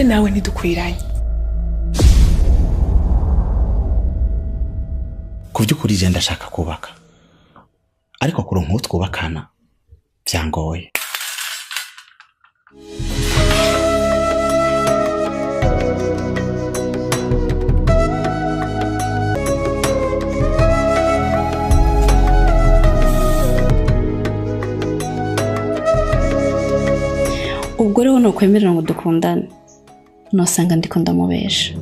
Nawe ntidukwiranye. Ku by'ukuri je ndashaka kubaka, ariko kuronka uwo twubakana byangoye. Ubwo rero nukwemerera ngo dukundane, nosanga ndiko ndamubesha.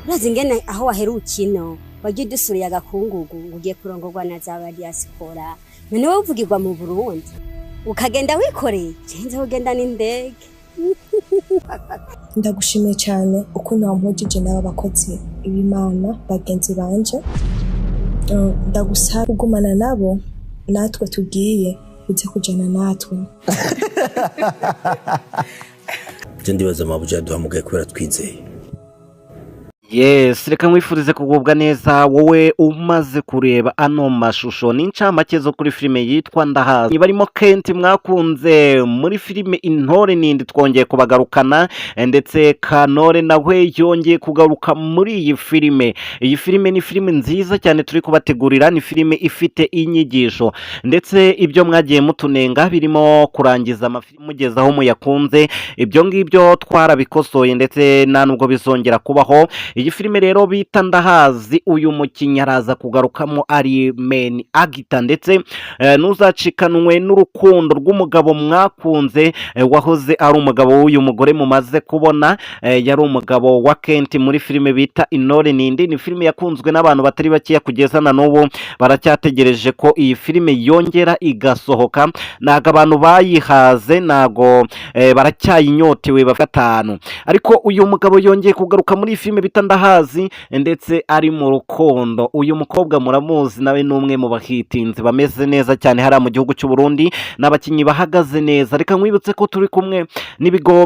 Urazi ingene aho waheruka ino wagiye udusuriye agakungugu ngo ugiye kurongorwa na za ba diaspora, none wowe uvugirwa mu Burundi ukagenda wikoreye, jenze ugenda n'indege. Ndagushimiye cyane ukuntu wampujije n'aba bakozi b'Imana bagenzi banje. Ndagusaba kugumana nabo, natwe tugiye uze kujana natwe. Je ndibaza mabuja yaduhamugaye kubera twizeye. Yes, reka nkwifurize kugubwa neza wowe umaze kureba ano mashusho. Ni incamake zo kuri filime yitwa Ndahazi, barimo Kenti mwakunze muri filime Intore Nindi, twongeye kubagarukana, ndetse Kanore nawe yongeye kugaruka muri iyi filime. Iyi filime ni filime nziza cyane turi kubategurira, ni filime ifite inyigisho, ndetse ibyo mwagiye mutunenga birimo kurangiza amafilime mugeze aho muyakunze, ibyo ngibyo twarabikosoye, ndetse nta nubwo bizongera kubaho. Iyi filime rero bita Ndahazi, uyu mukinnyi araza kugarukamo ari main actor, ndetse ntuzacikanwe n'urukundo rw'umugabo mwakunze, wahoze ari umugabo w'uyu mugore mumaze kubona, yari umugabo wa Kenti muri filime bita Intore Nindi. Ni filime yakunzwe n'abantu batari bakeya, kugeza na n'ubu baracyategereje ko iyi filime yongera igasohoka. Ntabwo abantu bayihaze, ntabwo baracyayinyotewe gatanu. Ariko uyu mugabo yongeye kugaruka muri iyi filime bita Ndahazi, ndetse ari mu rukundo. Uyu mukobwa muramuzi, nawe ni umwe mu bahitinzi bameze neza cyane hariya mu gihugu cy'u Burundi, ni abakinnyi bahagaze neza. Reka nkwibutse ko turi kumwe n'ibigo.